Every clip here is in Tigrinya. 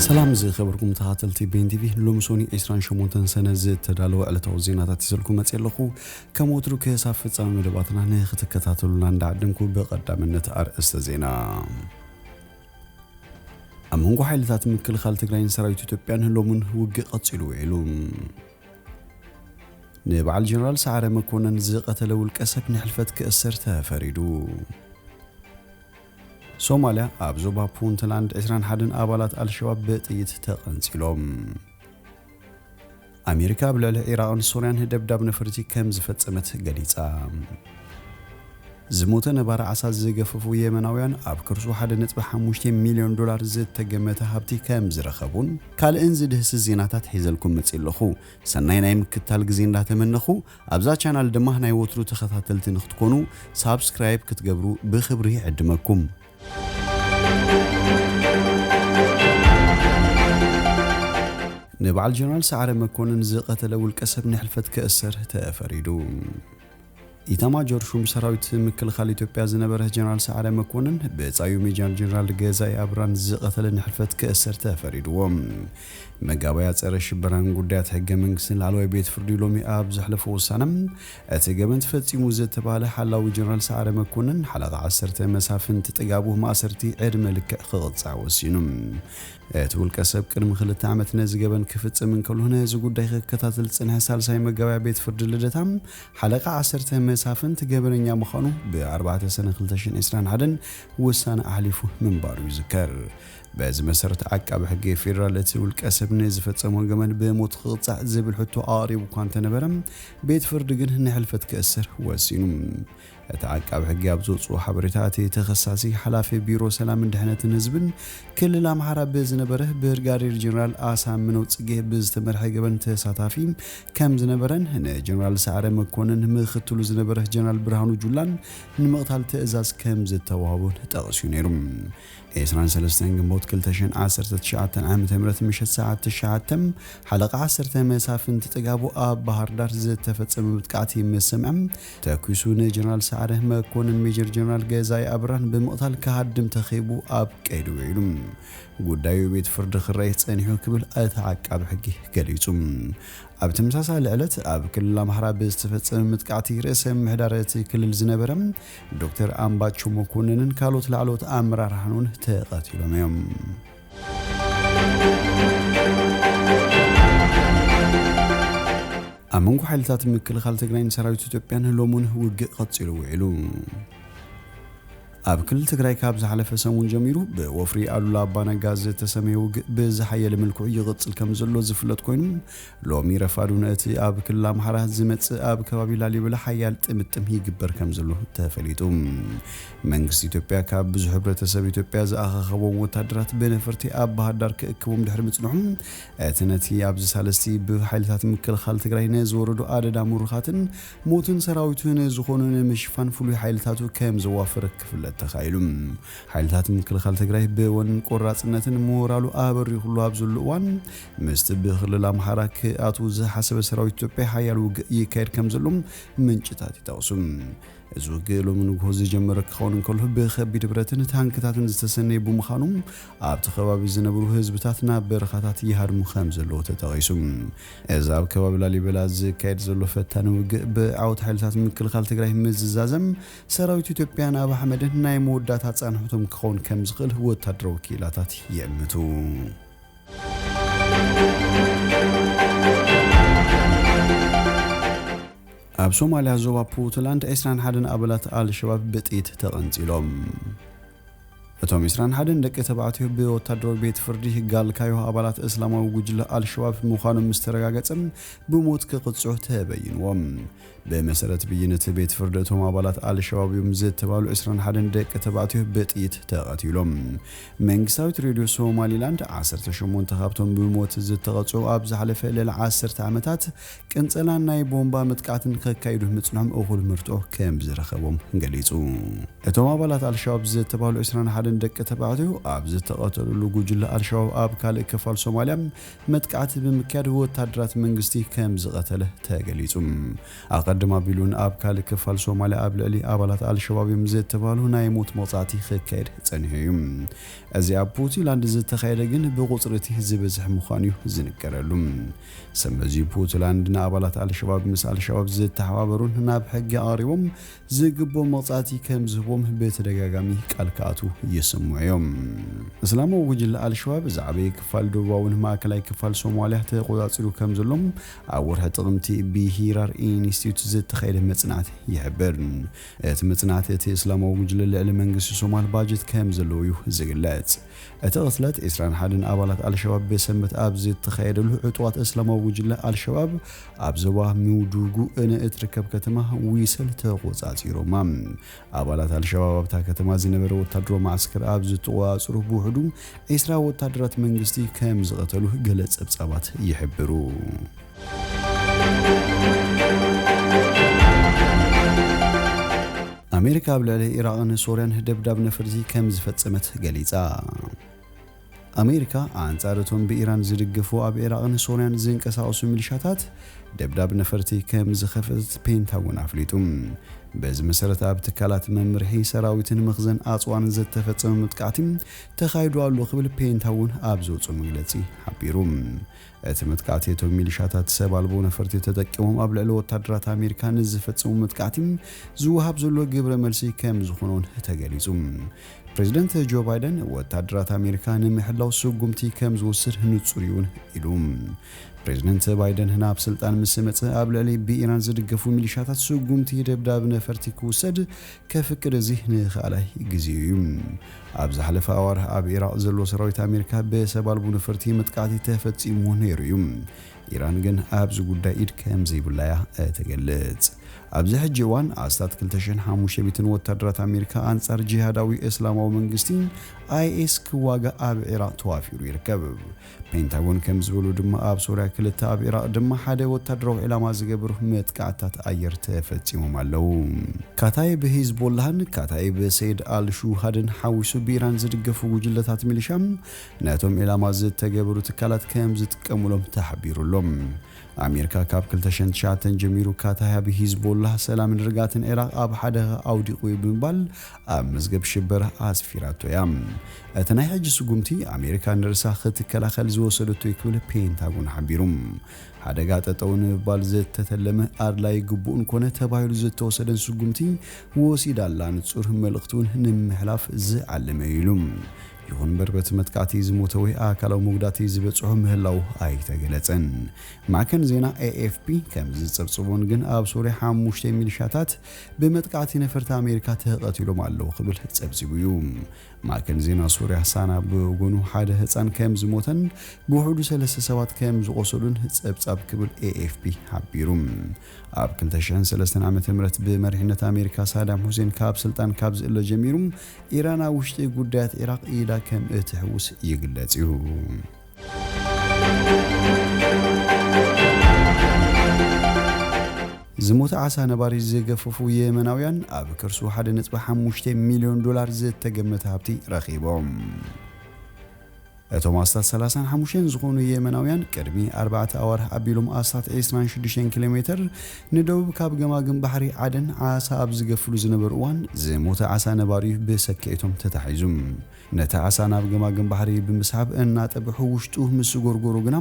ሰላም ዝኸበርኩም ተኸታተልቲ ቤን ቲቪ፣ ሎሚ ሶኒ ዕስራን ሸሞንተን ሰነ ዝተዳለወ ዕለታዊ ዜናታት ይዘልኩም መፅእ ኣለኹ። ከም ወትሩ ክሳብ ፍጻሜ መደባትና ንክትከታተሉና እንዳዓደምኩ፣ ብቐዳምነት ኣርእስተ ዜና። ኣብ መንጎ ሓይልታት ምክልኻል ትግራይን ሰራዊት ኢትዮጵያን ሎምን ውግእ ቀፂሉ ውዒሉ። ንበዓል ጀነራል ሰዓረ መኮነን ዝቐተለ ውልቀ ሰብ ንሕልፈት ክእሰር ተፈሪዱ። ሶማልያ፣ ኣብ ዞባ ፑንትላንድ ዕስራን ሓደን ኣባላት ኣልሸባብ ብጥይት ተቐንጺሎም። ኣሜሪካ ኣብ ልዕሊ ዒራቕን ሶርያን ደብዳብ ነፈርቲ ከም ዝፈጸመት ገሊጻ። ዝሞተ ነባሪ ዓሳ ዝገፈፉ የመናውያን ኣብ ከርሱ ሓደ ነጥቢ ሓሙሽተ ሚልዮን ዶላር ዝተገመተ ሃብቲ ከም ዝረኸቡን ካልእን ዝድህስስ ዜናታት ሒዘልኩም መጺእ ኣለኹ። ሰናይ ናይ ምክትታል ግዜ እንዳተመነኹ፣ ኣብዛ ቻናል ድማ ናይ ወትሩ ተኸታተልቲ ንክትኮኑ ሳብስክራይብ ክትገብሩ ብኽብሪ ይዕድመኩም። ንበዓል ጀነራል ሰዓረ መኮንን ዝቐተለ ውልቀ ሰብ ንሕልፈት ክእሰር ተፈሪዱ። ኢታማጆር ሹም ሰራዊት ምክልኻል ኢትዮጵያ ዝነበረ ጀነራል ሰዓረ መኮንን ብጻዩ ሜጀር ጀነራል ገዛኢ ኣብራን ዝቐተለ ንሕልፈት ክእሰር ተፈሪድዎ። መጋባያ ጸረ ሽበራን ጉዳያት ሕገ መንግስትን ላዕለዋይ ቤት ፍርዲ ሎሚ ኣብ ዘሕለፎ ውሳነ፣ እቲ ገበን ተፈጺሙ ዝተባህለ ሓላዊ ጀነራል ሰዓረ መኮንን ሓለቓ ዓሰርተ መሳፍንቲ ጥጋቡ ማእሰርቲ ዕድመ ልክዕ ክቕጻዕ ወሲኑ። እቲ ውልቀ ሰብ ቅድሚ ክልተ ዓመት ነዚ ገበን ክፍጽም እንከሎ ነዚ ጉዳይ ክከታተል ዝጸንሐ ሳልሳይ መጋባያ ቤት ፍርዲ ልደታ ሓለቓ ዓሰርተ መሳፍንቲ ገበነኛ ምዃኑ ብ ኣርባዕተ ሰነ ክልተ ሽሕን ዕስራን ሓደን ውሳነ ኣሕሊፉ ምንባሩ ይዝከር። በዚ መሰረት ዓቃቢ ሕጊ ፌዴራል እቲ ውልቀ ሰብ ንዝፈጸሞ ገበን ብሞት ክቕጻዕ ዝብል ሕቶ ኣቕሪቡ እኳ እንተነበረ፣ ቤት ፍርዲ ግን ንሕልፈት ክእሰር ወሲኑ። እቲ ዓቃቢ ሕጊ ኣብ ዘውፅኦ ሓበሬታ፣ እቲ ተኸሳሲ ሓላፊ ቢሮ ሰላምን ድሕነትን ህዝብን ክልል ኣምሓራ ብዝነበረ ብርጋዴር ጀነራል ኣሳምነው ጽጌ ብዝተመርሐ ገበን ተሳታፊ ከም ዝነበረን ንጀነራል ሰዓረ መኮንን ምክትሉ ዝነበረ ጀነራል ብርሃኑ ጁላን ንምቕታል ትእዛዝ ከም ዝተዋህቦን ጠቒሱ ነይሩ። ዕስራን ሰለስተን ግንቦት ክልተ ሽሕን ዓሰርተ ትሽዓተን ዓመተ ምህረት ምሸት ሰዓት ትሽዓተ ሓለቓ ዓሰርተ መሳፍንቲ ጥጋቡ ኣብ ባህር ዳር ዝተፈጸመ መጥቃዕቲ ምስ ሰምዐ፣ ተኲሱ ንጀነራል ሰዓረ መኮንን ሜጀር ጀነራል ገዛኢ ኣብራን ብምቕታል ክሃድም ተኺቡ ኣብ ቀይዲ ውዒሉ። ጉዳዩ ቤት ፍርዲ ክረኣይ ጸኒሑ ክብል እቲ ዓቃቢ ሕጊ ገሊጹ። ኣብ ተመሳሳሊ ዕለት ኣብ ክልል ኣምሓራ ብዝተፈጸመ መጥቃዕቲ ርእሰ ምምሕዳር እቲ ክልል ዝነበረ ዶክተር ኣምባቸው መኮንንን ካልኦት ላዕለዎት ኣመራርሓን እውን ተቐቲሎም እዮም። ኣብ መንጎ ሓይልታት ምክልኻል ትግራይን ሰራዊት ኢትዮጵያን ሎሚ እውን ውግእ ቀጺሉ ውዒሉ። ኣብ ክልል ትግራይ ካብ ዝሓለፈ ሰሙን ጀሚሩ ብወፍሪ ኣሉላ ኣባነጋ ዝተሰመየ ውግእ ብዝሓየለ መልክዑ ይቕጽል ከም ዘሎ ዝፍለጥ ኮይኑ፣ ሎሚ ረፋዱ ነቲ ኣብ ክልል ኣምሓራ ዝመጽእ ኣብ ከባቢ ላሊበላ ሓያል ጥምጥም ይግበር ከም ዘሎ ተፈሊጡ። መንግስቲ ኢትዮጵያ ካብ ብዙሕ ሕብረተሰብ ኢትዮጵያ ዝኣኻኸቦም ወታደራት ብነፈርቲ ኣብ ባህር ዳር ክእክቦም ድሕሪ ምጽንሑ፣ እቲ ነቲ ኣብዚ ሳልስቲ ብሓይልታት ምክልኻል ትግራይ ንዝወረዱ ኣደዳ ምሩኻትን ሞትን ሰራዊቱ ንዝኾኑ ንምሽፋን ፍሉይ ሓይልታቱ ከም ዘዋፈረ ክፍለጥ ተኻኢሉ። ሓይልታት ምክልኻል ትግራይ ብወንን ቆራጽነትን ሞራሉ ኣበሪኹሉ ኣብ ዘሎ እዋን፣ ምስቲ ብክልል ኣምሓራ ክኣትው ዝሓሰበ ሰራዊት ኢትዮጵያ ሓያል ውግእ ይካየድ ከም ዘሎ ምንጭታት ይጠቕሱ። እዚ ውግእ ሎሚ ንግሆ ዝጀመረ ክኸውን እንከሎ፣ ብኸቢድ ብረትን ታንክታትን ዝተሰነየ ብምዃኑ፣ ኣብቲ ከባቢ ዝነብሩ ህዝብታት ናብ በረኻታት ይሃድሙ ከም ዘለዉ ተጠቒሱ። እዚ ኣብ ከባቢ ላሊበላ ዝካየድ ዘሎ ፈታኒ ውግእ ብዓወት ሓይልታት ምክልኻል ትግራይ ምዝዛዘም ሰራዊት ኢትዮጵያን ኣብ ኣሕመድን ናይ መወዳእታ ጻንሖቶም ክኸውን ከም ዝኽእል ወታደራዊ ክኢላታት ይእምቱ። ኣብ ሶማልያ ዞባ ፑንትላንድ ዕስራን ሓደን ኣባላት ኣልሸባብ ብጥይት ተቐንጺሎም። እቶም ዕስራን ሓደን ደቂ ተባዕትዮ ብወታደራዊ ቤት ፍርዲ ጋልካዮ ኣባላት እስላማዊ ጉጅለ ኣልሸባብ ምዃኖም ምስ ተረጋገጸ ብሞት ክቕጽዑ ተበይንዎም። ብመሰረት ብይን እቲ ቤት ፍርዲ እቶም ኣባላት ኣልሸባብ እዮም ዝተባሉ ዕስራን ሓደን ደቂ ተባዕትዮ ብጥይት ተቐቲሎም። መንግስታዊት ሬድዮ ሶማሊላንድ ዓሰርተ ሸሞንተ ካብቶም ብሞት ዝተቐጽዑ ኣብ ዝሓለፈ ልዕሊ ዓሰርተ ዓመታት ቅንጸላን ናይ ቦምባ መጥቃዕትን ከካይዱ ምጽንሖም እኹል መርትዖ ከም ዝረኸቦም ገሊጹ። እቶም ኣባላት ኣልሸባብ ዝተባህሉ ዕስራን ሓደ ደቂ ተባዕትዮ ኣብ ዝተቐተሉሉ፣ ጉጅለ ኣልሸባብ ኣብ ካልእ ክፋል ሶማልያ መጥቃዕቲ ብምክያድ ወታደራት መንግስቲ ከም ዝቐተለ ተገሊጹ። ኣቐድም ኣቢሉን ኣብ ካልእ ክፋል ሶማልያ ኣብ ልዕሊ ኣባላት ኣልሸባብ እዮም ዝተባህሉ ናይ ሞት መቕጻዕቲ ክካየድ ጸኒሑ እዩ። እዚ ኣብ ፑንትላንድ ዝተኻየደ ግን ብቑጽሪ እቲ ዝበዝሕ ምዃኑ እዩ ዝንገረሉ። ሰብ መዚ ፑንትላንድ ንኣባላት ኣልሸባብ ምስ ኣልሸባብ ዝተሓባበሩን ናብ ሕጊ ኣቕሪቦም ዝግቦም መቕጻዕቲ ከም ዝህቦም ብተደጋጋሚ ቃል ክኣትዉ ይስምዑ እዮም። እስላማዊ ጉጅለ ኣልሸባብ ዝዓበየ ክፋል ደቡባውን ማእከላይ ክፋል ሶማልያ ተቖጻጺሩ ከም ዘሎም ኣብ ወርሒ ጥቕምቲ ብሂራር ኢንስቲትዩት ዝተኻየደ መጽናዕቲ ይሕብር። እቲ መጽናዕቲ እቲ እስላማዊ ጉጅለ ልዕሊ መንግስቲ ሶማል ባጀት ከም ዘለዎ እዩ ዝግለጽ። እቲ ቅትለት ዕስራን ሓደን ኣባላት ኣልሸባብ ብሰንበት ኣብ ዝተኻየደሉ ዕጡቓት እስላማዊ ጉጅለ ኣልሸባብ ኣብ ዞባ ምውዱጉ ንእትርከብ ከተማ ዊሰል ተቖጻጺሮማ። ኣባላት ኣልሸባብ ኣብታ ከተማ ዝነበረ ወታደራዊ መዓስከር ኣብ ዝተቖጻጸሩ ብውሕዱ ዕስራ ወታደራት መንግስቲ ከም ዝቐተሉ ገለ ጸብጻባት ይሕብሩ። ኣሜሪካ ኣብ ልዕሊ ኢራቕን ሶርያን ደብዳብ ነፈርቲ ከም ዝፈጸመት ገሊጻ። ኣሜሪካ ኣንጻር እቶም ብኢራን ዝድገፉ ኣብ ኢራቕን ሶርያን ዝንቀሳቐሱ ሚሊሻታት ደብዳብ ነፈርቲ ከም ዝኸፈተት ፔንታጎን ኣፍሊጡ። በዚ መሰረት ኣብ ትካላት መምርሒ ሰራዊትን መኽዘን ኣጽዋርን ዝተፈጸመ መጥቃዕቲ ተኻይዱ ኣሎ ክብል ፔንታጎን ኣብ ዘውፅኦ መግለጺ ሓቢሩ። እቲ መጥቃዕቲ እቶም ሚሊሻታት ሰብ ኣልቦ ነፈርቲ ተጠቂሞም ኣብ ልዕሊ ወታደራት ኣሜሪካ ንዝፈጸሙ መጥቃዕቲ ዝወሃብ ዘሎ ግብረ መልሲ ከም ዝኾነ እውን ተገሊጹ። ፕሬዚደንት ጆ ባይደን ወታደራት ኣሜሪካ ንምሕላው ስጉምቲ ከም ዝወስድ ንጹር እዩ እውን ኢሉ። ፕሬዚደንት ባይደን ናብ ስልጣን ምስ መጸ ኣብ ልዕሊ ብኢራን ዝድገፉ ሚሊሻታት ስጉምቲ ደብዳብ ነፈርቲ ክውሰድ ከፍቅድ እዚ ንኻልኣይ ግዜ እዩ። ኣብ ዝሓለፈ ኣዋርሕ ኣብ ኢራቕ ዘሎ ሰራዊት ኣሜሪካ ብሰብ ኣልቦ ነፈርቲ መጥቃዕቲ ተፈጺሙ ነይሩ እዩ። ኢራን ግን ኣብዚ ጉዳይ ኢድ ከም ዘይብላ እያ እትገልጽ። ኣብዚ ሕጂ እዋን ኣስታት ክልተ ሽሕን ሓሙሽተ ሚእትን ወታደራት ኣሜሪካ ኣንጻር ጂሃዳዊ እስላማዊ መንግስቲ፣ ኣይኤስ፣ ክዋጋእ ኣብ ዒራቕ ተዋፊሩ ይርከብ። ፔንታጎን ከም ዝበሉ ድማ ኣብ ሶርያ ክልተ፣ ኣብ ዒራቕ ድማ ሓደ ወታደራዊ ዕላማ ዝገብሩ መጥቃዕትታት ኣየር ተፈጺሞም ኣለዉ። ካታይብ ሂዝቦላህን ካታይብ ሰይድ ኣል ሹሃድን ሓዊሱ ብኢራን ዝድገፉ ጉጅለታት ሚሊሻ ነቶም ዕላማ ዝተገበሩ ትካላት ከም ዝጥቀሙሎም ተሓቢሩ ኣሎ። ኣሜሪካ ካብ ክልተ ሽሕን ትሽዓተን ጀሚሩ ካታይብ ሂዝቦላህ ሰላምን ርግኣትን ዒራቕ ኣብ ሓደጋ ኣውዲቑ እዩ ብምባል ኣብ መዝገብ ሽበራ ኣስፊራቶ እያ። እቲ ናይ ሕጂ ስጉምቲ ኣሜሪካ ንርእሳ ክትከላኸል ዝወሰደቶ እዩ ክብል ፔንታጎን ሓቢሩ። ሓደጋ ጠጠው ንምባል ዝተተለመ ኣድላይ ግቡእን ኮነ ተባሂሉ ዝተወሰደን ስጉምቲ ወሲዳ ኣላ፣ ንጹር መልእኽቲ እውን ንምሕላፍ ዝዓለመ እዩ ኢሉ። ይኹን እምበር በቲ መጥቃዕቲ ዝሞተ ወይ ኣካላዊ መጉዳእቲ ዝበጽሖ ምህላው ኣይተገለጸን። ማዕከን ዜና ኤኤፍፒ ከም ዝጸብጸቦን ግን ኣብ ሶርያ ሓሙሽተ ሚሊሻታት ብመጥቃዕቲ ነፈርቲ ኣሜሪካ ተቐቲሎም ኣለዉ ክብል ጸብጺቡ እዩ። ማዕከን ዜና ሶርያ ሳና ብወገኑ ሓደ ህጻን ከም ዝሞተን ብውሕዱ ሰለስተ ሰባት ከም ዝቖሰሉን ጸብጻብ ክብል ኤኤፍፒ ሓቢሩ። ኣብ ክልተ ሽሕን ሰለስተን ዓመተ ምህረት ብመሪሕነት ኣሜሪካ ሳዳም ሁሴን ካብ ስልጣን ካብ ዝእለ ጀሚሩ ኢራን ኣብ ውሽጢ ጉዳያት ዒራቕ ኢዳ ከም እትሕውስ ይግለጽ እዩ። ዝሞተ ዓሳ ነባሪ ዝገፈፉ የመናውያን ኣብ ከርሱ ሓደ ነጥቢ ሓሙሽተ ሚልዮን ዶላር ዝተገመተ ሃብቲ ረኺቦም። እቶም ኣስታት ሰላሳን ሓሙሽተን ዝኾኑ የመናውያን ቅድሚ ኣርባዕተ ኣዋርሕ ኣቢሎም ኣስታት ዕስራን ሽዱሽተን ኪሎ ሜተር ንደቡብ ካብ ገማግም ባሕሪ ዓደን ዓሳ ኣብ ዝገፍሉ ዝነበሩ እዋን ዝሞተ ዓሳ ነባሪ ብሰክዔቶም ተታሒዙ። ነቲ ዓሳ ናብ ገማግም ባሕሪ ብምስሓብ እናጠብሑ ውሽጡ ምስ ጎርጎሩ ግና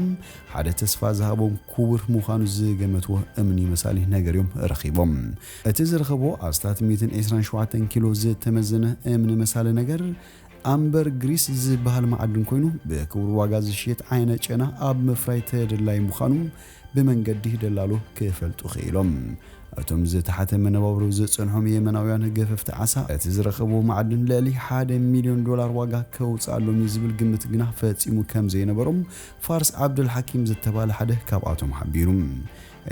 ሓደ ተስፋ ዝሃቦም ክቡር ምዃኑ ዝገመትዎ እምኒ መሳሊ ነገር እዮም ረኺቦም። እቲ ዝረኸቦ ኣስታት ሚእትን ዕስራን ሸውዓተን ኪሎ ዝተመዘነ እምኒ መሳሊ ነገር ኣምበር ግሪስ ዝበሃል መዓድን ኮይኑ ብክቡር ዋጋ ዝሽየጥ ዓይነ ጨና ኣብ ምፍራይ ተደላይ ምዃኑ ብመንገዲ ደላሎ ክፈልጡ ክኢሎም። እቶም ዝተሓተ መነባብሮ ዝጸንሖም የመናውያን ገፈፍቲ ዓሳ እቲ ዝረኸብዎ መዓድን ልዕሊ ሓደ ሚልዮን ዶላር ዋጋ ከውጽኣሎም እዩ ዝብል ግምት ግና ፈጺሙ ከም ዘይነበሮም ፋርስ ዓብደል ሓኪም ዝተባህለ ሓደ ካብኣቶም ሓቢሩ።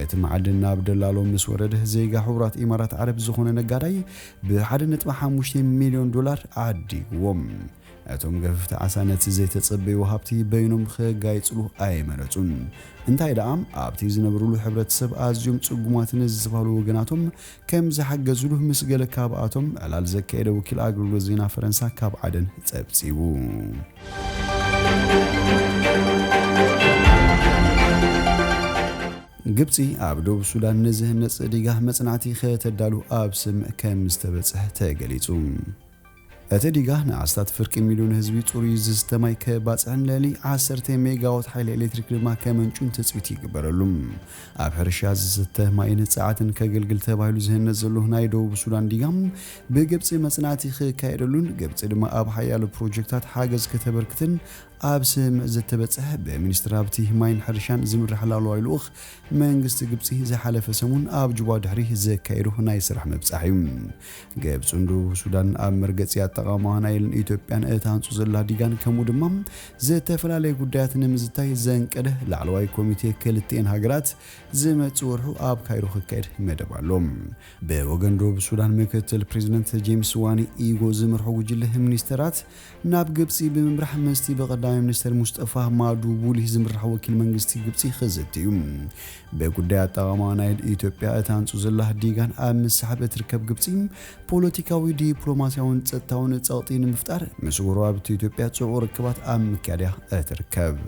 እቲ መዓድን ናብ ደላሎ ምስ ወረደ ዜጋ ሕቡራት ኢማራት ዓረብ ዝኾነ ነጋዳይ ብሓደ ነጥቢ ሓሙሽተ ሚልዮን ዶላር ዓዲግዎም። እቶም ገፈፍቲ ዓሳ ነቲ ዘይተጸበይዎ ሃብቲ በይኖም ክጋይጽሉ ኣይመረጹን። እንታይ ደኣ፣ ኣብቲ ዝነብርሉ ሕብረተሰብ ኣዝዮም ጽጉማትን ዝተባህሉ ወገናቶም ከም ዝሓገዝሉ ምስ ገለ ካብኣቶም ዕላል ዘካየደ ወኪል ኣገልግሎት ዜና ፈረንሳ ካብ ዓደን ጸብጺቡ። ግብጺ ኣብ ደቡብ ሱዳን ንዝህነጽ ዲጋ መጽናዕቲ ከተዳሉ ኣብ ስምምዕ ከም ዝተበጽሐ ተገሊጹ። እቲ ዲጋ ንኣስታት ፍርቂ ሚልዮን ህዝቢ ጽሩይ ዝስተ ማይ ከባጽሕን ልዕሊ ዓሰርተ ሜጋዋት ሓይሊ ኤሌክትሪክ ድማ ከመንጩን ትጽቢት ይግበረሉ። ኣብ ሕርሻ ዝስተ ማይን ጸዓትን ከገልግል ተባሂሉ ዝህነጽ ዘሎ ናይ ደቡብ ሱዳን ዲጋ ብግብጺ መጽናዕቲ ክካየደሉን ግብጺ ድማ ኣብ ሓያሎ ፕሮጀክታት ሓገዝ ከተበርክትን ኣብ ስምምዕ ዝተበጽሐ ብሚኒስትር ሃብቲ ማይን ሕርሻን ዝምራሕ ላዕለዋይ ልኡኽ መንግስቲ ግብጺ ዝሓለፈ ሰሙን ኣብ ጁባ ድሕሪ ዘካየዶ ናይ ስራሕ ምብጻሕ እዩ። ግብጽን ደቡብ ሱዳን ኣብ መርገጺ ኣጠቓቕማ ናይልን ኢትዮጵያን እታ ህንጹ ዘላ ዲጋን ከምኡ ድማ ዝተፈላለየ ጉዳያት ንምዝታይ ዘንቀደ ላዕለዋይ ኮሚቴ ክልቲኤን ሃገራት ዝመጽእ ወርሑ ኣብ ካይሮ ክካየድ መደብ ኣሎ። ብወገን ደቡብ ሱዳን ምክትል ፕሬዚደንት ጄምስ ዋኒ ኢጎ ዝመርሖ ጉጅለ ሚኒስተራት ናብ ግብጺ ብምምራሕ ምስቲ ብቀዳማይ ሚኒስተር ሙስጠፋ ማዱቡሊ ዝምራሕ ወኪል መንግስቲ ግብጺ ክዝቲ እዩ። ብጉዳይ ኣጠቓቕማ ናይል ኢትዮጵያ እታ ህንጹ ዘላ ዲጋን ኣብ ምስሓብ እትርከብ ግብጺ ፖለቲካዊ፣ ዲፕሎማስያውን ጸጥታውን ጸቕጢ ንምፍጣር ምስ ጎረባብቲ ኢትዮጵያ ጽዑቕ ርክባት ኣብ ምክያድ እያ እትርከብ።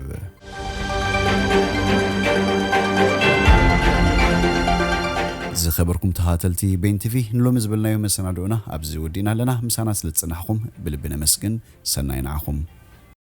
ዝኸበርኩም ተኸታተልቲ ቤን ቲቪ፣ ንሎሚ ዝበልናዮ መሰናድኦና ኣብዚ ወዲእና ኣለና። ምሳና ስለ ዝጸናሕኩም ብልቢ ነመስግን። ሰናይ ንዓኹም።